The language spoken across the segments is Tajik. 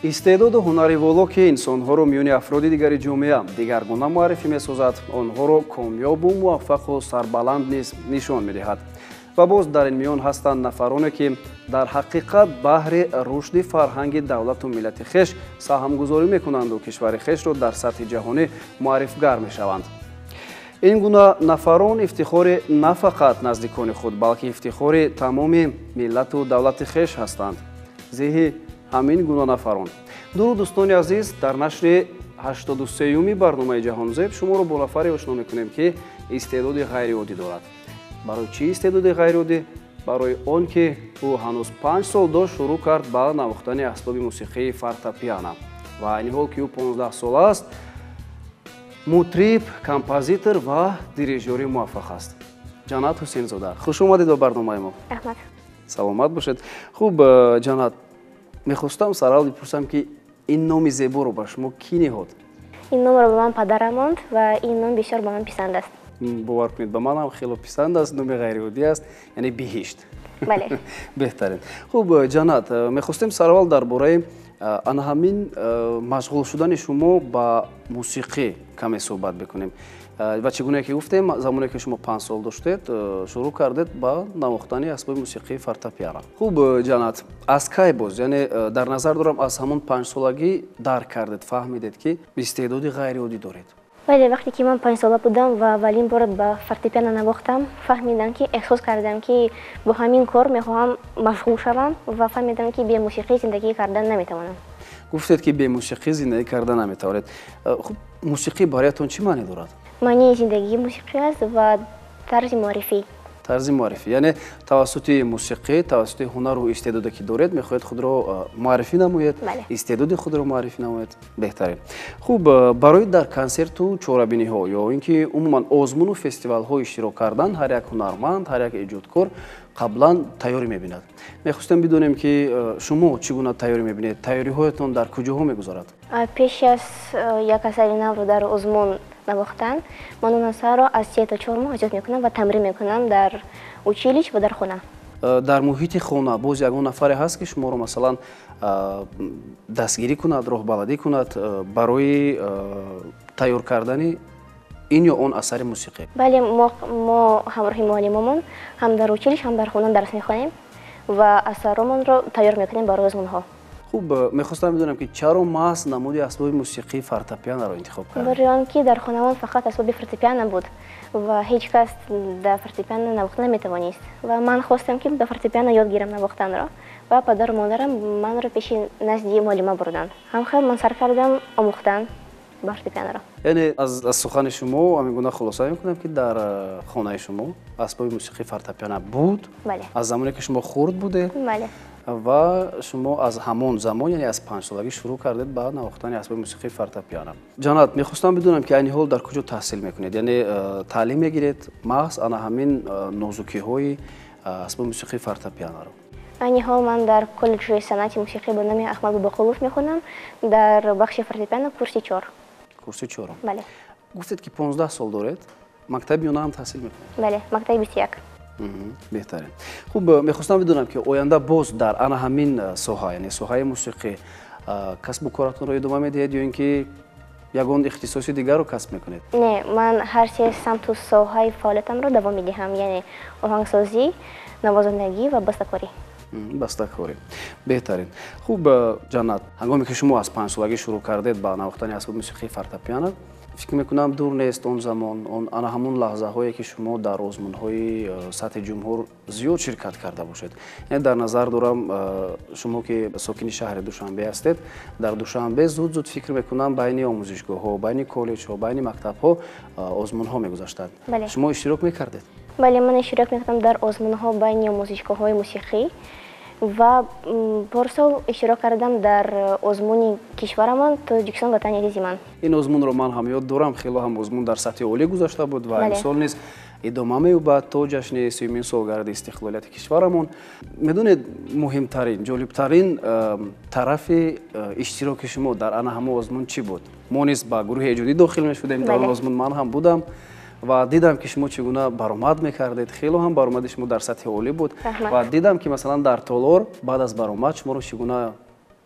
Истеъдоду ҳунари воло, ки инсонҳоро миёни афроди дигари ҷомеа дигаргуна муаррифӣ месозад, онҳоро комёбу муваффақу сарбаланд низ нишон медиҳад. Ва боз дар ин миён ҳастанд нафароне, ки дар ҳақиқат баҳри рушди фарҳанги давлату миллати хеш саҳмгузорӣ мекунанду кишвари хешро дар сатҳи ҷаҳонӣ муаррифгар мешаванд. Ин гуна нафарон ифтихори на фақат наздикони худ, балки ифтихори тамоми миллату давлати хеш ҳастанд. Зеҳи ҳамин гуна нафарон. Дуруд, дӯстони азиз, дар нашри 83-юми барномаи Ҷаҳонзеб шуморо бо нафаре ошно мекунем, ки истеъдоди ғайриоддӣ дорад. Барои чӣ истеъдоди ғайриоддӣ? Барои он ки ӯ ҳанӯз 5 сол дошт, шурӯъ кард ба навохтани асбоби мусиқии фортепиано ва айни ҳол, ки ӯ 15-сола аст, мутриб, композитор ва дирижёри муваффақ аст. Ҷаннат Ҳусейнзода, хуш омадед ба барномаи мо. Раҳмат. Саломат бошед. Хуб, Ҷаннат, мехостам сараввал бипурсам, ки ин номи зеборо ба шумо кӣ ниҳод? Ин номро ба ман падарам монд ва ин ном бисёр ба ман писанд аст. Бовар кунед, ба манам хело писанд аст. Номи ғайриоддӣ аст, яъне биҳишт. Бале. Беҳтарин. Хуб, Ҷаннат, мехостем сараввал дар бораи ана ҳамин машғул шудани шумо ба мусиқӣ каме суҳбат бикунем. Ва чӣ гуна ки гуфтем, замоне ки шумо 5 сол доштед, шурӯъ кардед ба навохтани асбоби мусиқии фортепиано. Хуб, Ҷаннат, аз кай боз, яъне дар назар дорам, аз ҳамон 5-солагӣ дарк кардед, фаҳмидед, ки истеъдоди ғайриоддӣ доред? Бале, вақте ки ман 5-сола будам ва аввалин бор ба фортепиано навохтам, фаҳмидам, ки эҳсос кардам, ки бо ҳамин кор мехоҳам машғул шавам, ва фаҳмидам, ки бе мусиқӣ зиндагӣ кардан наметавонам. Гуфтед, ки бе мусиқӣ зиндагӣ карда наметавонед. Хуб, мусиқӣ бароятон чӣ маъне дорад? Маънии зиндагии мусиқӣ аст ва тарзи муаррифӣ. Тарзи муаррифӣ, яъне тавассути мусиқӣ, тавассути ҳунару истеъдоде, ки доред, мехоҳед худро муаррифӣ намоед, истеъдоди худро муаррифӣ намоед. Беҳтарин. Хуб, барои дар консерту чорабиниҳо ё ин ки умуман озмуну фестивалҳо иштирок кардан ҳар як ҳунарманд, ҳар як эҷодкор қаблан тайёрӣ мебинад. Мехостем бидонем, ки шумо чӣ гуна тайёрӣ мебинед, тайёриҳоятон дар куҷоҳо мегузарад? Пеш аз як асари навро дар озмун навохтан, ман он асарро аз 3 то 4 моҳ эҷод мекунам ва тамрин мекунам дар училище ва дар хона. Дар муҳити хона боз ягон нафаре ҳаст, ки шуморо, масалан, дастгирӣ кунад, роҳбаладӣ кунад барои тайёр кардани ин ё он асари мусиқӣ? Бале, мо ҳамроҳи муаллимомон ҳам дар училище, ҳам дар хона дарс мехонем ва асаромонро тайёр мекунем барои озмунҳо. Хуб, мехостам бидонам, ки чаро маҳз намуди асбоби мусиқии фортепианоро интихоб кардед? Барои он ки дар хонамон фақат асбоби фортепиано буд ва ҳеҷ кас дар фортепиано навохта наметавонист ва ман хостам, ки ба фортепиано ёд гирам навохтанро, ва падару модарам манро пеши назди муаллима бурданд. Ҳамхел ман сар кардам омӯхтан ба фортепианоро. Яъне аз сухани шумо ҳамин гуна хулоса мекунам, ки дар хонаи шумо асбоби мусиқии фортепиано буд. Бале. Аз замоне ки шумо хурд будед. Бале. Ва шумо аз ҳамон замон, яъне аз 5-солагӣ, шурӯъ кардед ба навохтани асбоби мусиқии фортепиано. Ҷаннат, мехостам бидонам, ки айни ҳол дар куҷо таҳсил мекунед, яъне таълим мегиред маҳз ана ҳамин нозукиҳои асбоби мусиқии фортепианоро? Айни ҳол ман дар коллеҷи санъати мусиқӣ ба номи Аҳмад Бобоқулов мехонам, дар бахши фортепиано, курси чор. Курси чорум. Бале. Гуфтед, ки 15 сол доред, мактаби миёна ҳам таҳсил мекунед? Бале, мактаби 21. Беҳтарин. Хуб, мехостам бидонам, ки оянда боз дар ана ҳамин соҳа, яъне соҳаи мусиқӣ, касбу коратонро идома медиҳед ё ин ки ягон ихтисоси дигарро касб мекунед? Не, ман ҳар се самту соҳаи фаъолиятамро давом медиҳам, яъне оҳангсозӣ, навозандагӣ ва бастакорӣ. Бастакорӣ, беҳтарин. Хуб, Ҷаннат, ҳангоме ки шумо аз 5-солагӣ шурӯъ кардед ба навохтани асбоби мусиқии фортепиано, фикр мекунам, дур нест он замон, ана ҳамон лаҳзаҳое, ки шумо дар озмунҳои сатҳи ҷумҳур зиёд ширкат карда бошед. Яъне дар назар дорам, шумо ки сокини шаҳри Душанбе ҳастед, дар Душанбе зуд зуд, фикр мекунам, байни омӯзишгоҳҳо, байни коллеҷҳо, байни мактабҳо озмунҳо мегузаштанд. Шумо иштирок мекардед? Бале, ман иштирок мекардам дар озмунҳо байни омӯзишгоҳҳои мусиқӣ ва порсол иштирок кардам дар озмуни кишварамон «Тоҷикистон, ватани азизи ман». Ин озмунро ман ҳам ёд дорам, хело ҳам озмун дар сатҳи олӣ гузашта буд ва имсол низ идома меёбад то ҷашни 30-юмин солгарди истиқлолияти кишварамон. Медонед, муҳимтарин, ҷолибтарин тарафи иштироки шумо дар ана ҳамон озмун чӣ буд? Мо низ ба гурӯҳи эҷодӣ дохил мешудем дар он озмун, ман ҳам будам ва дидам, ки шумо чӣ гуна баромад мекардед. Хело ҳам баромади шумо дар сатҳи олӣ буд ва дидам, ки, масалан, дар толор баъд аз баромад шуморо чӣ гуна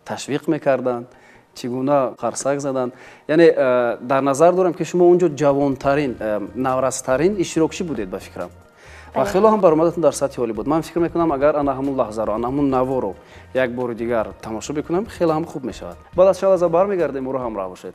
ташвиқ мекарданд, чӣ гуна қарсак заданд. Яъне дар назар дорам, ки шумо он ҷо ҷавонтарин, наврастарин иштирокчӣ будед, ба фикрам, ва хело ҳам баромадатон дар сатҳи олӣ буд. Ман фикр мекунам, агар ана ҳамун лаҳзаро, ана ҳамун наворо як бори дигар тамошо бикунам, хеле ҳам хуб мешавад. Баъд аз чанд лаҳза бармегардем, моро ҳамроҳ бошед.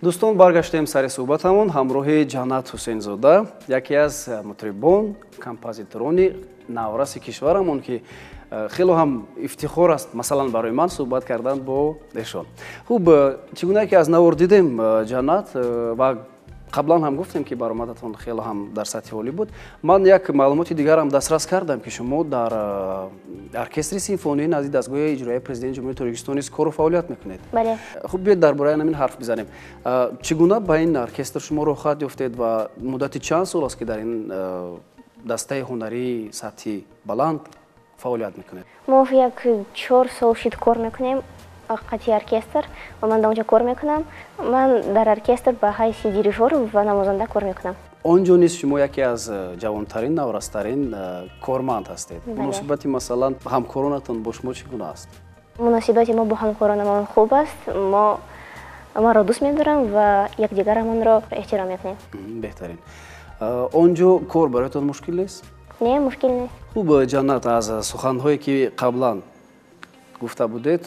Дӯстон, баргаштем сари суҳбатамон ҳамроҳи Ҷаннат Ҳусейнзода, яке аз мутрибон, композиторони навраси кишварамон, ки хело ҳам ифтихор аст, масалан, барои ман суҳбат кардан бо эшон. Хуб, чӣ гуна ки аз навор дидем, Ҷаннат, ва қаблан ҳам гуфтем, ки баромадатон хело ҳам дар сатҳи олӣ буд. Ман як маълумоти дигарам дастрас кардам, ки шумо дар оркестри симфонии назди дастгоҳи иҷроияи президенти Ҷумҳурии Тоҷикистон низ кору фаъолият мекунед. Бале. Хуб, биёед дар бораи ҳамин ҳарф бизанем. Чӣ гуна ба ин оркестр шумо роҳхат ёфтед ва муддати чанд сол аст, ки дар ин дастаи ҳунарии сатҳи баланд фаъолият мекунед? Мо як 4 сол шид кор мекунем қати оркестр, ва ман дар онҷо кор мекунам. Ман дар оркестр ба ҳайси дирижёр ва навозанда кор мекунам. Он ҷо низ шумо яке аз ҷавонтарин, наврастарин корманд ҳастед. Муносибати, масалан, ҳамкоронатон бо шумо чӣ гуна аст? Муносибати мо бо ҳамкоронамон хуб аст. Мо маро дӯст медорам ва якдигарамонро эҳтиром мекунем. Беҳтарин. Он ҷо кор бароятон мушкил нест? Не, мушкил нест. Хуб, Ҷаннат, аз суханҳое ки қаблан гуфта будед,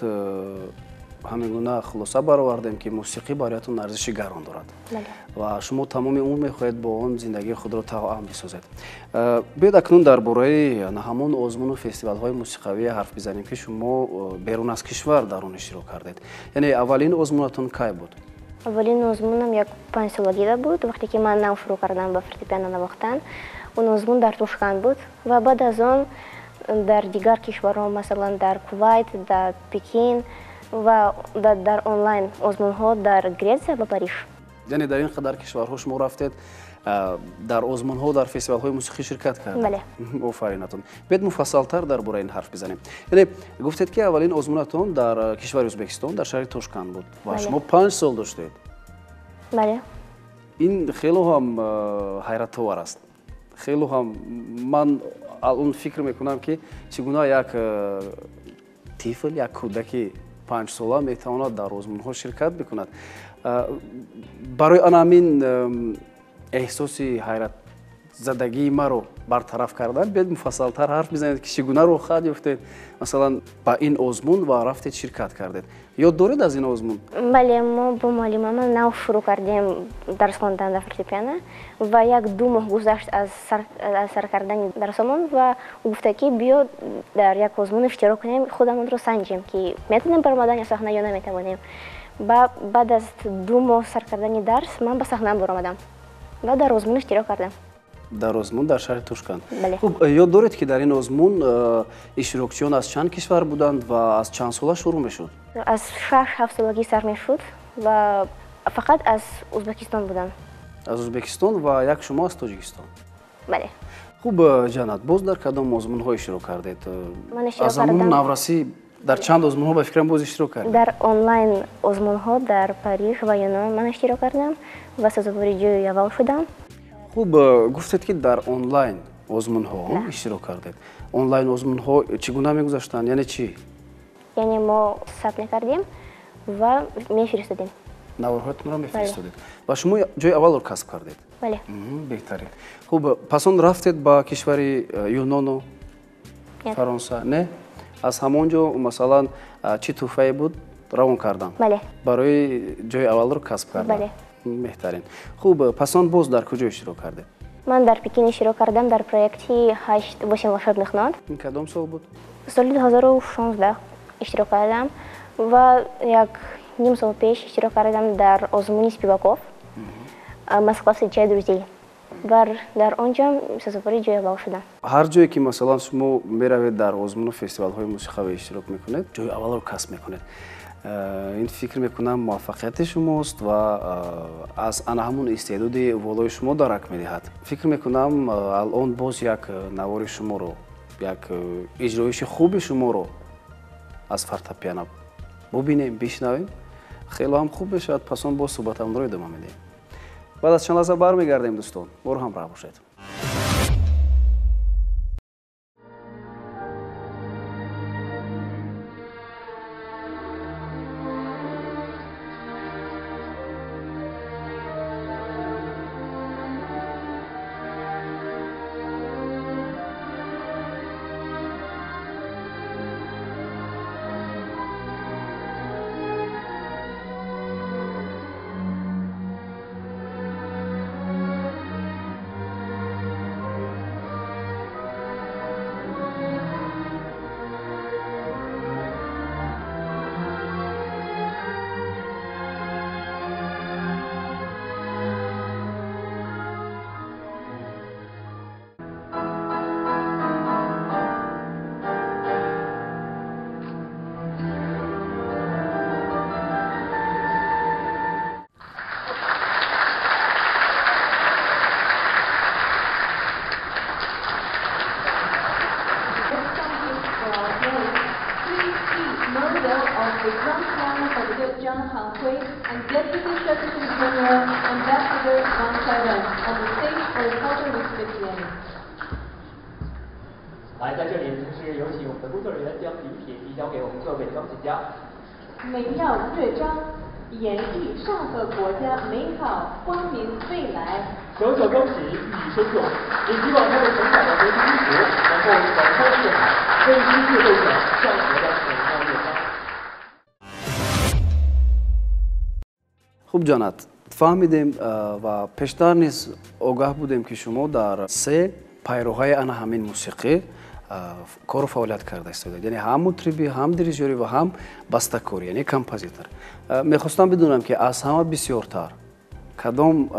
ҳамин гуна хулоса баровардем, ки мусиқӣ бароятон арзиши гарон дорад ва шумо тамоми умр мехоҳед бо он зиндагии худро тавъам бисозед. Биёед акнун дар бораи ҳамон озмуну фестивалҳои мусиқавӣ ҳарф бизанем, ки шумо берун аз кишвар дар он иштирок кардед. Яъне аввалин озмунатон кай буд? Аввалин озмунам як 5-солагида буд, вақте ки ман нав шурӯъ кардам ба фортепиано навохтан. Он озмун дар Тошканд буд ва баъд аз он дар дигар кишварҳо, масалан дар Кувайт, дар Пекин ва дар онлайн озмунҳо дар Гретсия ва Париж. Яъне дар ин қадар кишварҳо шумо рафтед, дар озмунҳо, дар фестивалҳои мусиқӣ ширкат кардед. Бале. Офаринатон. Биёед муфассалтар дар бораи ин ҳарф бизанем. Яъне гуфтед, ки аввалин озмунатон дар кишвари Ӯзбекистон, дар шаҳри Тошканд буд ва шумо 5 сол доштед. Бале. Ин хело ҳам ҳайратовар аст. Хело ҳам ман он фикр мекунам, ки чӣ гуна як тифл, як кӯдаки 5 сола метавонад дар озмунҳо ширкат бикунад. Барои ана ҳамин эҳсоси Задагии маро бартараф кардан, биёед муфассалтар ҳарф бизанед, ки чӣ гуна роҳхат ёфтед, масалан, ба ин озмун ва рафтед, ширкат кардед. Ёд доред аз ин озмун? Бале, мо бо муаллимамон нав шурӯъ кардем дарс хондан дар фортепиано ва 1-2 моҳ гузашт аз сар кардани дарсомон ва гуфта, ки биё дар як озмун иштирок кунем, худамонро санҷем, ки метавонем баромадан ё саҳна ё наметавонем. Баъд аз 2 моҳ сар кардани дарс ман ба саҳна баромадам ва дар озмун иштирок кардам. Дар озмун дар шаҳри Тошканд. Хуб, ёд доред, ки дар ин озмун иштирокчиён аз чанд кишвар буданд ва аз чанд сола шурӯъ мешуд? Аз 6-7 солагӣ сар мешуд ва фақат аз Ӯзбекистон буданд. Аз Ӯзбекистон ва як шумо аз Тоҷикистон? Бале. Хуб, Ҷаннат, боз дар кадом озмунҳо иштирок кардед? Аз ҳамон наврасӣ дар чанд озмунҳо ба фикрам боз иштирок кардед? Дар онлайн озмунҳо дар Париж ва Юнон ман иштирок кардам ва сазовори ҷои аввал шудам. Хуб, гуфтед, ки дар онлайн озмунҳо иштирок кардед. Онлайн озмунҳо чӣ гуна мегузаштанд? Яъне чӣ? Яъне мо сабт мекардем ва мефиристодем. Наворҳоятонро мефиристодед. Ва шумо ҷои аввалро касб кардед? Бале. Беҳтарин. Хуб, пас он рафтед ба кишвари Юнону Фаронса, не? Аз ҳамон ҷо, масалан, чӣ тӯҳфае буд равон кардам? Бале. Барои ҷои аввалро касб кардан? Бале. Беҳтарин. Хуб, пас он боз дар куҷо иштирок кардед? Ман дар Пекин иштирок кардам дар проекти 8 волшебных нот. Ин кадом сол буд? Соли 2016 иштирок кардам ва 1,5 сол пеш иштирок кардам дар озмуни Спиваков Москва встречает друзей. Дар он ҷо сазовори ҷои аввал шудам. Ҳар ҷое ки, масалан, шумо меравед, дар озмуну фестивалҳои мусиқавӣ иштирок мекунед, ҷои аввалро касб мекунед. Ин, фикр мекунам, муваффақияти шумост ва аз ана ҳамун истеъдоди волои шумо дарак медиҳад. Фикр мекунам, алон боз як навори шуморо, як иҷроиши хуби шуморо аз фортепиано бубинем, бишнавем, хело ҳам хуб мешавад. Пас он боз суҳбатамонро идома медиҳем. Баъд аз чанд лаҳза бармегардем, дӯстон, моро ҳамроҳ бошед. 来，在这里，同时有请我们的工作人员将礼品递交给我们各位钢琴家。美妙乐章，演绎上个国家美好光明未来。小小钢琴寓意深重，也希望他们承载的和平音符能够广播四海，为世界奏响上国的美妙乐章。 Хуб, Ҷаннат, фаҳмидем ва пештар низ огаҳ будем, ки шумо дар се пайроҳаи ана ҳамин мусиқӣ кору фаъолият карда истодаед, яъне ҳам мутрибӣ, ҳам дирижёрӣ ва ҳам бастакорӣ, яъне композитор. Мехостам бидонам, ки аз ҳама бисёртар кадом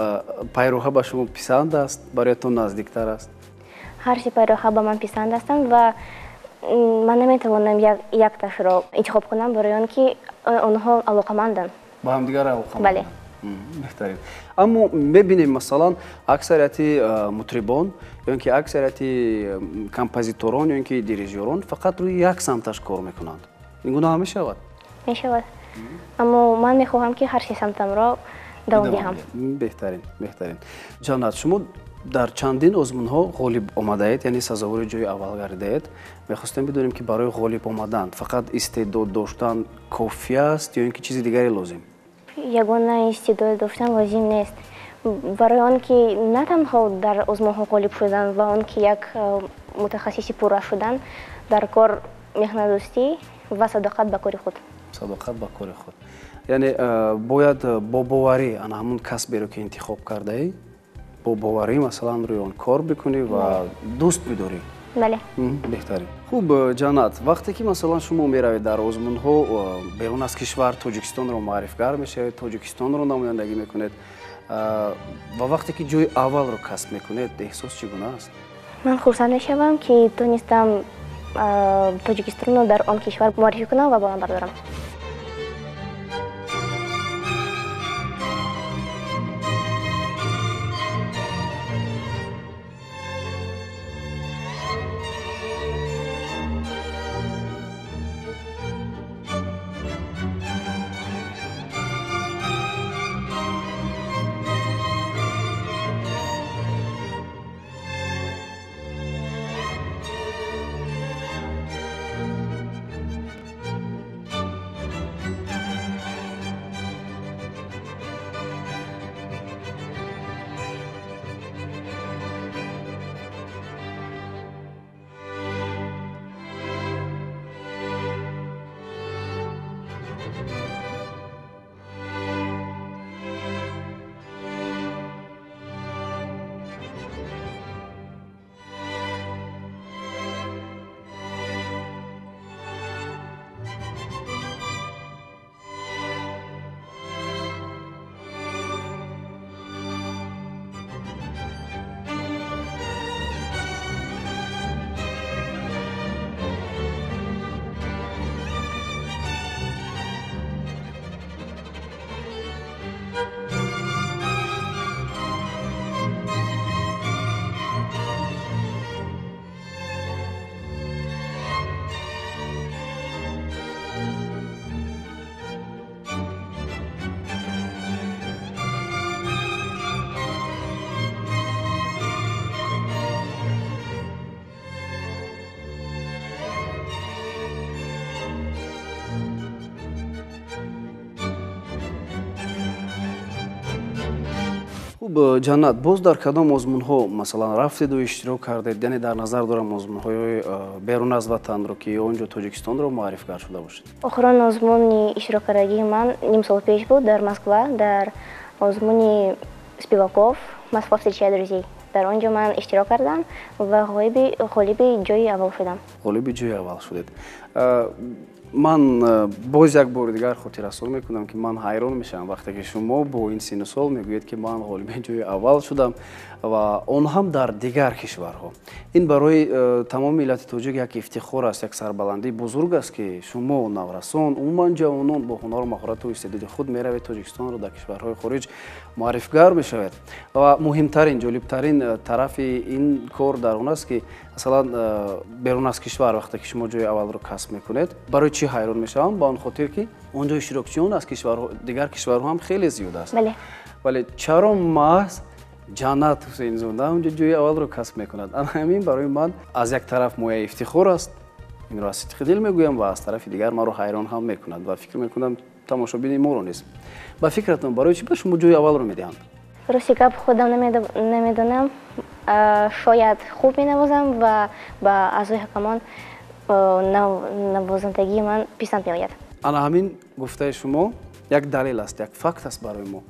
пайроҳа ба шумо писанд аст, бароятон наздиктар аст? Ҳар се пайроҳа ба ман писанд ҳастанд ва ман наметавонам якташро интихоб кунам, барои он ки онҳо алоқаманданд. Ба ҳамдигар алоқаманданд? Бале. Беҳтарин. Аммо мебинем, масалан, аксарияти мутрибон ё ин ки аксарияти композиторон ё ин ки дирижёрон фақат рӯи як самташ кор мекунанд. Ин гуна ҳам мешавад? Мешавад, аммо ман мехоҳам, ки ҳар се самтамро давом диҳам. Беҳтарин, беҳтарин. Ҷаннат, шумо дар чандин озмунҳо ғолиб омадаед, яъне сазовори ҷои аввал гардидаед. Мехостем бидонем, ки барои ғолиб омадан фақат истеъдод доштан кофӣ аст ё ин ки чизи дигаре лозим? Ягона истеъдод доштан лозим нест. Барои он ки на танҳо дар озмунҳо ғолиб шудан ва он ки як мутахассиси пурра шудан, дар кор меҳнатдӯстӣ ва садоқат ба кори худ. Садоқат ба кори худ. Яъне бояд бо боварӣ ана ҳамун касберо ки интихоб кардаӣ, бо боварӣ масалан рӯи он кор бикунӣ ва дӯст бидорӣ. Бале. Беҳтарин. Хуб, Ҷаннат, вақте ки масалан шумо меравед дар озмунҳо берун аз кишвар, Тоҷикистонро муаррифгар мешавед, Тоҷикистонро намояндагӣ мекунед ва вақте ки ҷои аввалро касб мекунед, эҳсос чӣ гуна аст? Ман хурсанд мешавам, ки тонистам Тоҷикистонро дар он кишвар муаррифӣ кунам ва баланд бардорам. Хуб, Ҷаннат, боз дар кадом озмунҳо масалан рафтеду иштирок кардед? Яъне дар назар дорам озмунҳои берун аз ватанро, ки он ҷо Тоҷикистонро муаррифгар шуда бошед. Охирон озмуни иштироккардагии ман ним сол пеш буд дар Москва, дар озмуни Спиваков «Москва встречает друзей». Дар он ҷо ман иштирок кардам ва ғолиби ҷои аввал шудам. Ғолиби ҷои аввал шудед. Ман боз як бори дигар хотиррасон мекунам, ки ман ҳайрон мешавам вақте ки шумо бо ин сину сол мегӯед, ки ман ғолиби ҷои аввал шудам ва он ҳам дар дигар кишварҳо. Ин барои тамоми миллати тоҷик як ифтихор аст, як сарбаландии бузург аст, ки шумо наврасон, умуман ҷавонон бо ҳунару маҳорату истеъдоди худ меравед, Тоҷикистонро дар кишварҳои хориҷ муаррифгар мешавед. Ва муҳимтарин, ҷолибтарин тарафи ин кор дар он аст, ки масалан берун аз кишвар вақте ки шумо ҷои аввалро касб мекунед, барои чӣ ҳайрон мешавам? Ба он хотир ки он ҷо иштирокчиён аз дигар кишварҳо ҳам хеле зиёд аст. Вале чаро маҳз Ҷаннат Ҳусейнзода он ҷо ҷои аввалро касб мекунад? Ана ҳамин барои ман аз як тараф мояи ифтихор аст, инро аз сидқи дил мегӯям, ва аз тарафи дигар маро ҳайрон ҳам мекунад ва фикр мекунам тамошобини моро низ. Ба фикратон, барои чӣ ба шумо ҷои аввалро медиҳанд? Рости гап худам намедонам. Шояд хуб менавозам ва ба аъзои ҳакамон навозандагии ман писанд меояд. Ана ҳамин гуфтаи шумо як далел аст, як факт аст барои мо.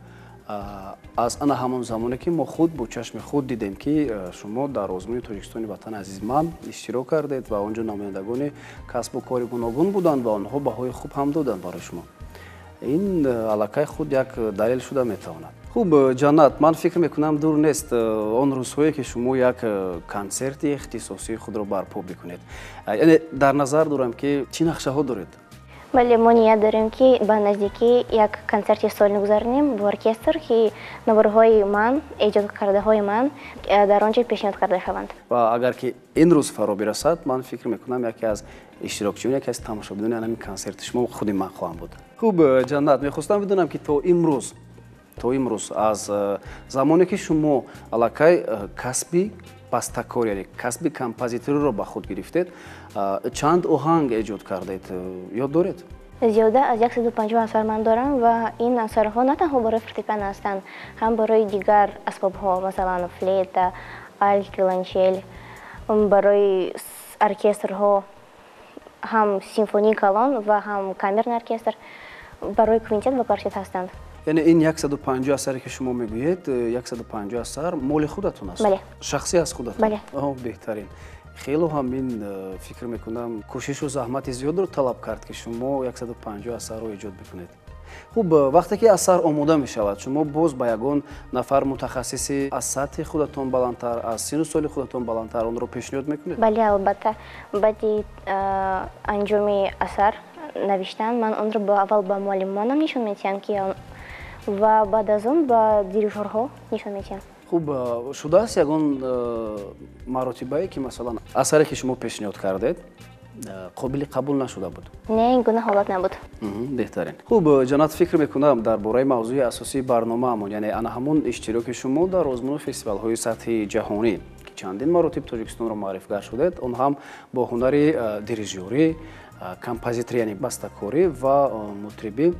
Аз ана ҳамон замоне ки мо худ бо чашми худ дидем, ки шумо дар озмуни Тоҷикистони ватани азиз ман иштирок кардед ва он ҷо намояндагони касбу кори гуногун буданд ва онҳо баҳои хуб ҳам доданд барои шумо. Ин аллакай худ як далел шуда метавонад. Хуб, Ҷаннат, ман фикр мекунам дур нест он рӯзҳое ки шумо як консерти ихтисосии худро барпо бикунед. Яъне дар назар дорам, ки чӣ нақшаҳо доред? Бале, мо ният дорем, ки ба наздикӣ як консерти солӣ гузаронем бо оркестр, ки наворҳои ман, эҷодкардаҳои ман дар он ҷо пешниҳод карда шаванд. Ва агар ки ин рӯз фаро бирасад, ман фикр мекунам яке аз иштирокчиён, яке аз тамошобинони ҳамин консерти шумо худи ман хоҳам буд. Хуб, Ҷаннат, мехостам бидонам, ки то имрӯз аз замоне ки шумо аллакай касби бастакор, яъне касби композиториро ба худ гирифтед, чанд оҳанг эҷод кардед, ёд доред? Зиёда аз 150 асар ман дорам ва ин асарҳо на танҳо барои фортепиано ҳастанд, ҳам барои дигар асбобҳо, масалан флейта, альт, виолончел, барои оркестрҳо, ҳам симфонии калон ва ҳам камерный оркестр, барои квинтет ва квартет ҳастанд. Яъне ин 150 асаре ки шумо мегӯед, 150 асар моли худатон аст? Бале. Шахсӣ аз худатон? Бале. Беҳтарин. Хело ҳам ин фикр мекунам кӯшишу заҳмати зиёдро талаб кард, ки шумо 150 асарро эҷод бикунед. Хуб, вақте ки асар омода мешавад, шумо боз ба ягон нафар мутахассиси аз сатҳи худатон баландтар, аз сину соли худатон баландтар онро пешниҳод мекунед? Бале, албатта. Баъди анҷоми асар навиштан ман онро аввал ба муаллимонам нишон медиҳам, ки ва баъд аз он ба дирижёрҳо нишон медиҳам. Хуб, шудааст ягон маротибае, ки масалан асаре ки шумо пешниҳод кардед қобили қабул нашуда буд? Не, ин гуна ҳолат набуд. Беҳтарин. Хуб, Ҷаннат, фикр мекунам дар бораи мавзӯи асосии барномаамон, яъне ана ҳамон иштироки шумо дар озмуну фестивалҳои сатҳи ҷаҳонӣ, ки чандин маротиб Тоҷикистонро муаррифгар шудед, он ҳам бо ҳунари дирижёрӣ, композиторӣ, яъне бастакорӣ ва мутрибӣ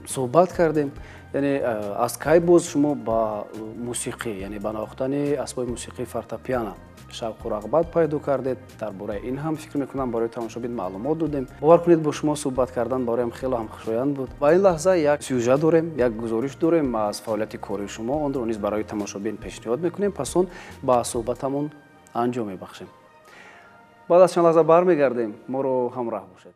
суҳбат кардем. Яъне аз кай боз шумо ба мусиқӣ, яъне ба навохтани асбоби мусиқии фортепиано шавқу рағбат пайдо кардед? Дар бораи ин ҳам фикр мекунам барои тамошобин маълумот додем. Бовар кунед, бо шумо суҳбат кардан бароям хело ҳам хушоянд буд. Ва ин лаҳза як сюжа дорем, як гузориш дорем аз фаъолияти кории шумо, онро низ барои тамошобин пешниҳод мекунем, пас он ба суҳбатамон анҷом мебахшем. Баъд аз чанд лаҳза бармегардем, моро ҳамроҳ бошед.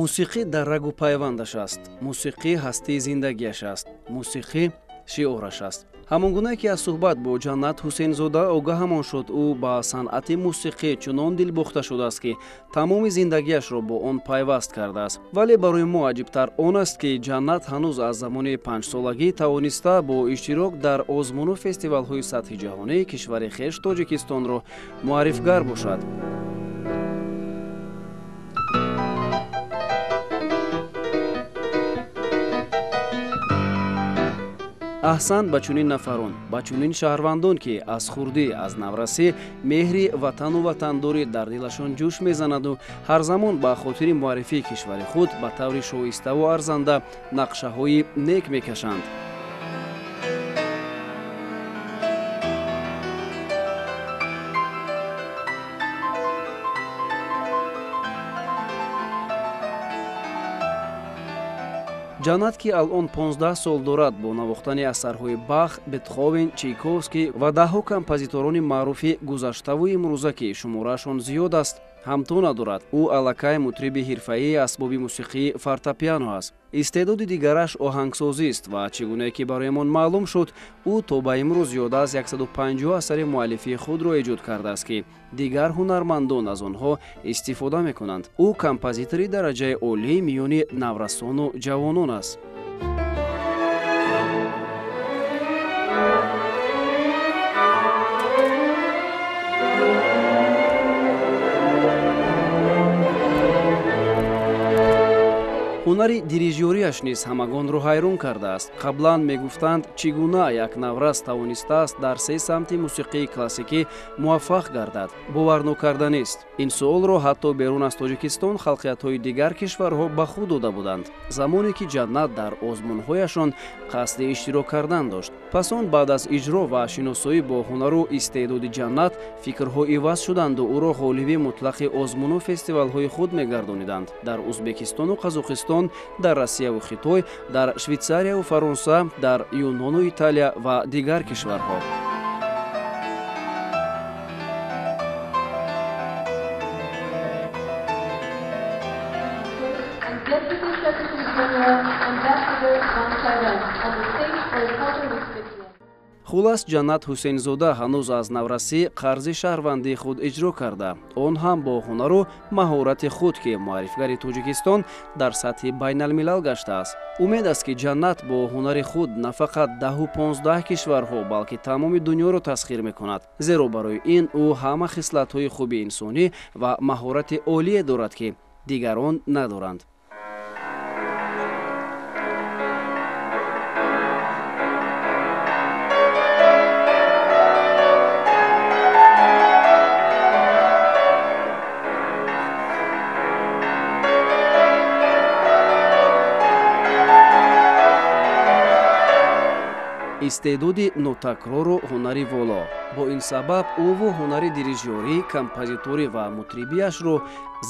Мусиқӣ дар рагу пайвандаш аст. Мусиқӣ ҳастии зиндагиаш аст. Мусиқӣ шиораш аст. Ҳамон гуна ки аз суҳбат бо Ҷаннат Ҳусейнзода огаҳамон шуд, ӯ ба санъати мусиқӣ чунон дилбохта шудааст, ки тамоми зиндагиашро бо он пайваст кардааст. Вале барои мо аҷибтар он аст, ки Ҷаннат ҳанӯз аз замони панҷсолагӣ тавониста бо иштирок дар озмуну фестивалҳои сатҳи ҷаҳонӣ кишвари хеш Тоҷикистонро муаррифгар бошад. Аҳсан ба чунин нафарон, ба чунин шаҳрвандон, ки аз хурдӣ, аз наврасӣ меҳри ватану ватандорӣ дар дилашон ҷӯш мезанаду ҳар замон ба хотири муаррифии кишвари худ ба таври шоиставу арзанда нақшаҳои нек мекашанд. Ҷаннат, ки алон 15 сол дорад, бо навохтани асарҳои Бах, Бетховен, Чайковский ва даҳҳо композиторони маъруфи гузаштаву имрӯза, ки шумораашон зиёд аст, ҳамто надорад. Ӯ аллакай мутриби ҳирфаии асбоби мусиқии фортепиано аст. Истеъдоди дигараш оҳангсозист ва чӣ гунае ки бароямон маълум шуд, ӯ то ба имрӯз зиёда аз 150 асари муаллифии худро эҷод кардааст, ки дигар ҳунармандон аз онҳо истифода мекунанд. Ӯ композитори дараҷаи олии миёни наврасону ҷавонон аст. Ҳунари дирижёрияш низ ҳамагонро ҳайрон кардааст. Қаблан мегуфтанд, чӣ гуна як наврас тавонистааст дар се самти мусиқии классикӣ муваффақ гардад. Боварнокарданист. Ин суолро ҳатто берун аз Тоҷикистон халқиятҳои дигар кишварҳо ба худ дода буданд, замоне ки Ҷаннат дар озмунҳояшон қасди иштирок кардан дошт. Пас он баъд аз иҷро ва шиносоӣ бо ҳунару истеъдоди Ҷаннат фикрҳо иваз шуданду ӯро ғолиби мутлақи озмуну фестивалҳои худ мегардониданд. Дар Узбекистону Қазоқистон, дар Россияву Хитой, дар Швейтсарияву Фаронса, дар Юнону Италия ва дигар кишварҳо. Хулас, Ҷаннат Ҳусейнзода ҳанӯз аз наврасӣ қарзи шаҳрвандии худ иҷро карда, он ҳам бо ҳунару маҳорати худ, ки муаррифгари Тоҷикистон дар сатҳи байналмилал гаштааст. Умед аст, ки Ҷаннат бо ҳунари худ на фақат 10-15 кишварҳо, балки тамоми дунёро тасхир мекунад, зеро барои ин ӯ ҳама хислатҳои хуби инсонӣ ва маҳорати олие дорад, ки дигарон надоранд. Истеъдоди нотакрору ҳунари воло. Бо ин сабаб ӯву ҳунари дирижёрӣ, композиторӣ ва мутрибиашро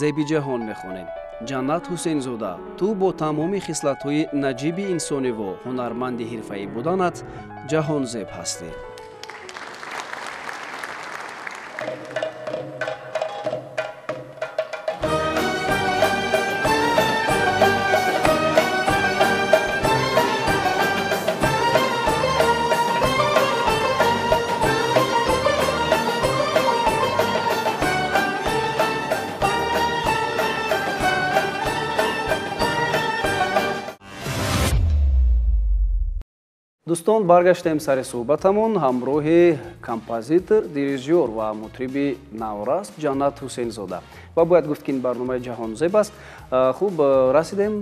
зеби ҷаҳон мехонем. Ҷаннат Ҳусейнзода, ту бо тамоми хислатҳои наҷиби инсониву ҳунарманди ҳирфаӣ буданат ҷаҳонзеб ҳастӣ. Дӯстон, баргаштем сари суҳбатамон ҳамроҳи композитор, дирижёр ва мутриби наврас Ҷаннат Ҳусейнзода. Ва бояд гуфт, ки ин барномаи ҷаҳонзеб аст. Хуб, расидем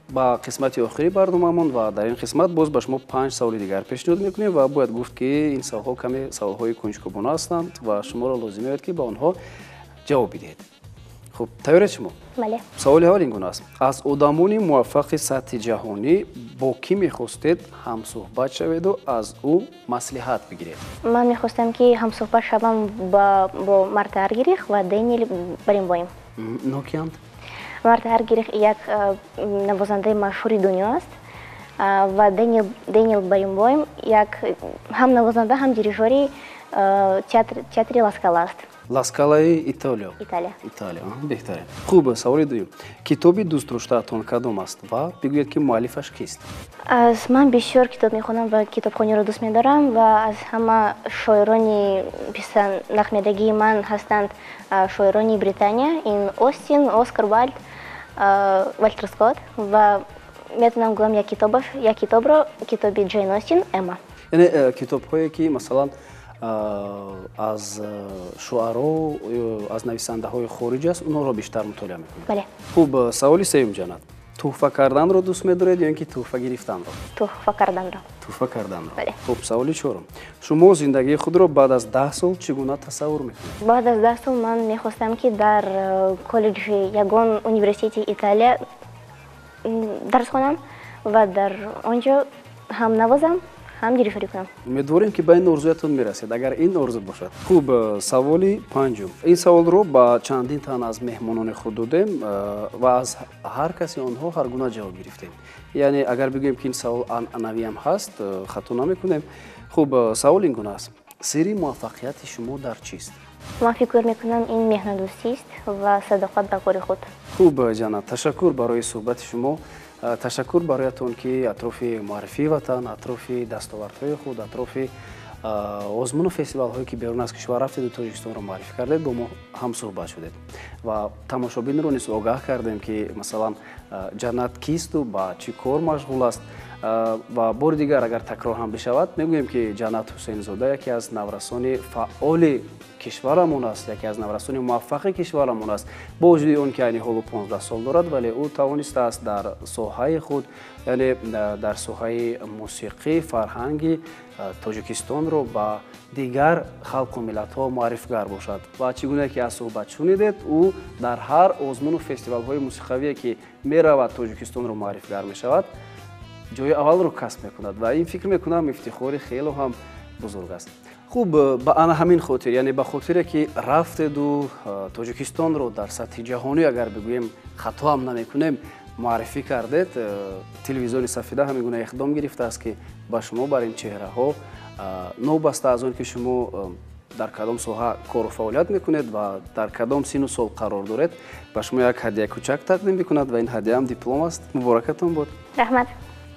ба қисмати охири барномаамон ва дар ин қисмат боз ба шумо 5 саволи дигар пешниҳод мекунем ва бояд гуфт, ки ин саволҳо каме саволҳои кунҷкобона ҳастанд ва шуморо лозим меояд, ки ба онҳо ҷавоб бидиҳед. Хуб, тайёред шумо? Бале. Саволи аввал ин гуна аст. Аз одамони муваффақи сатҳи ҷаҳонӣ бо кӣ мехостед ҳамсӯҳбат шаведу аз ӯ маслиҳат бигиред? Ман мехостам, ки ҳамсӯҳбат шавам бо Марта Аргерих ва Дэниел Баренбойм. Инҳо киянд? Марта Аргерих як навозандаи машҳури дунё аст ва Дэниел Баренбойм як ҳам навозанда, ҳам дирижёри театри Ла Скала аст. Ла Скалаи Италия. Италия. Италия, беҳтарин. Хуб, саволи дуюм. Китоби дӯстдоштаатон кадом аст ва бигӯед, ки муаллифаш кист? Аз ман бисёр китоб мехонам ва китобхониро дӯст медорам ва аз ҳама шоирони нахмедагии ман ҳастанд шоирони Британия. Ин Остин, Оскар Уайлд, Вальтер Скотт ва метавонам гӯям як китобро, китоби Ҷейн Остин «Эмма». Яъне китобҳое ки масалан аз шуаро, аз нависандаҳои хориҷ аст, онҳоро бештар мутолиа мекунед? Бале. Хуб, саволи сеюм, Ҷаннат. Туҳфа карданро дӯст медоред ё ин ки туҳфа гирифтанро? Туҳфа карданро. Туҳфа карданро. Бале. Хуб, саволи чорум. Шумо зиндагии худро баъд аз 10 сол чӣ гуна тасаввур мекунед? Баъд аз 10 сол ман мехостам, ки дар коллеҷи ягон университети Италия дарс хонам ва дар он ҷо ҳам навозам, ҳам дирижёрӣ кунам. Умедворем, ки ба ин орзуятон мерасед, агар ин орзу бошад. Хуб, саволи панҷум. Ин саволро ба чандин тан аз меҳмонони худ додем ва аз ҳар каси онҳо ҳар гуна ҷавоб гирифтем. Яъне агар бигӯем, ки ин савол анъанавиам ҳаст, хато намекунем. Хуб, савол ин гуна аст. Сирри муваффақияти шумо дар чист? Ман фикр мекунам, ин меҳнатдӯстист ва садоқат ба кори худ. Хуб, Ҷаннат, ташаккур барои суҳбати шумо. Ташаккур бароятон, ки атрофи муаррифии ватан, атрофи дастовардҳои худ, атрофи озмуну фестивалҳое, ки берун аз кишвар рафтеду Тоҷикистонро муаррифӣ кардед, бо мо ҳамсӯҳбат шудед ва тамошобинро низ огаҳ кардем, ки масалан Ҷаннат кисту ба чӣ кор машғул аст. Ва бори дигар агар такрор ҳам бишавад, мегӯем, ки Ҷаннат Ҳусейнзода яке аз наврасони фаъоли кишварамон аст, яке аз наврасони муваффақи кишварамон аст. Бо вуҷуди он ки айни ҳолу 15 сол дорад, вале ӯ тавонистааст дар соҳаи худ, яъне дар соҳаи мусиқӣ, фарҳанги Тоҷикистонро ба дигар халқу миллатҳо муаррифгар бошад. Ва чӣ гуна ки аз суҳбат шунидед, ӯ дар ҳар озмуну фестивалҳои мусиқавие ки меравад, Тоҷикистонро муаррифгар мешавад, ҷои аввалро касб мекунад ва ин фикр мекунам ифтихори хело ҳам бузург аст. Хуб, ба ана ҳамин хотир, яъне ба хотире ки рафтеду Тоҷикистонро дар сатҳи ҷаҳонӣ, агар бигӯем хато ҳам намекунем, муаррифӣ кардед, телевизиони Сафида ҳамин гуна иқдом гирифтааст, ки ба шумо бар ин чеҳраҳо, новобаста аз он ки шумо дар кадом соҳа кору фаъолият мекунед ва дар кадом сину сол қарор доред, ба шумо як ҳадияи кӯчак тақдим мекунад ва ин ҳадияам диплом аст. Муборакатон бод. Раҳмат.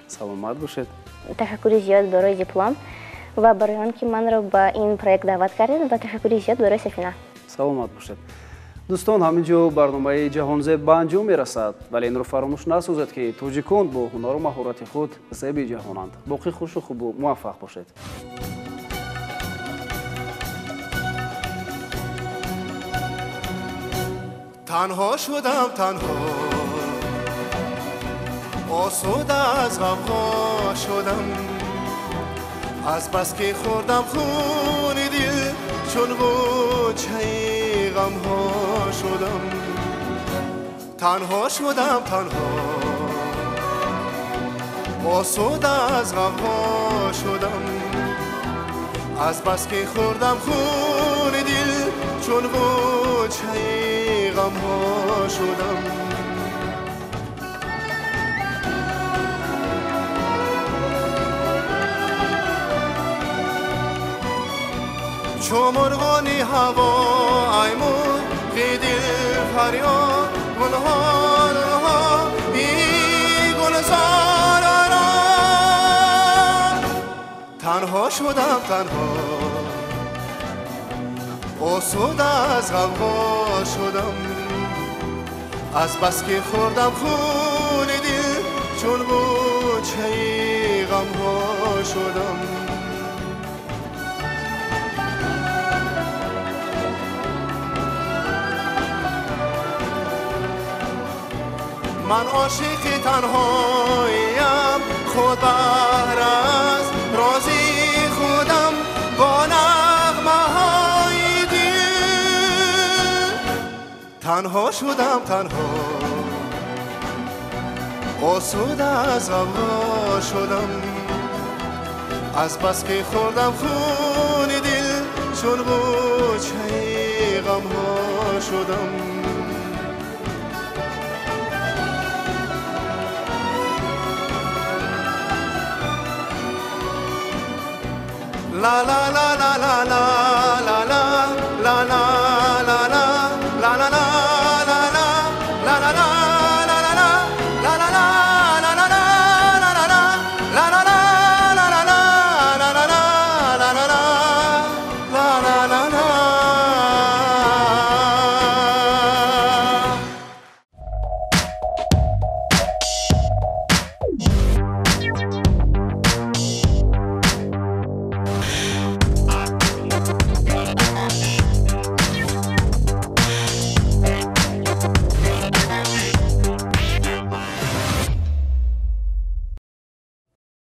Саломат бошед. Ташаккури зиёд барои диплом ва барои он ки манро ба ин проект даъват кардед ва ташаккури зиёд барои Сафина. Саломат бошед. Дӯстон, ҳамин ҷо барномаи ҷаҳонзеб ба анҷом мерасад, вале инро фаромӯш насозед, ки тоҷикон бо ҳунару маҳорати худ зеби ҷаҳонанд. Боқӣ хушу хубу муваффақ бошед. Танҳо шудам, танҳо, осуда аз ғамҳо шудам, аз бас ки хӯрдам хуни дил, чун ғунчаи ғамҳо шудам. Танҳо шудам, танҳо, осуда аз ғамҳо شدم از بس که خوردم خون دل چون غنچه غمها شدم. چو مرغانی هوا ای مرغ دل فریاد گلها گلها ای گلزار را تنها شدم تنها آسوده از غوغا شدم از بس که خوردم خون دل چون غنچه غمها شدم. من عاشق تنهایم خود بهر از رازی خودم با نغمه های دل تنها شدم تنها آسوده از غوغا شدم از بس که خوردم خون دل چون غنچه غمها شدم. لا لا لا لا لا لا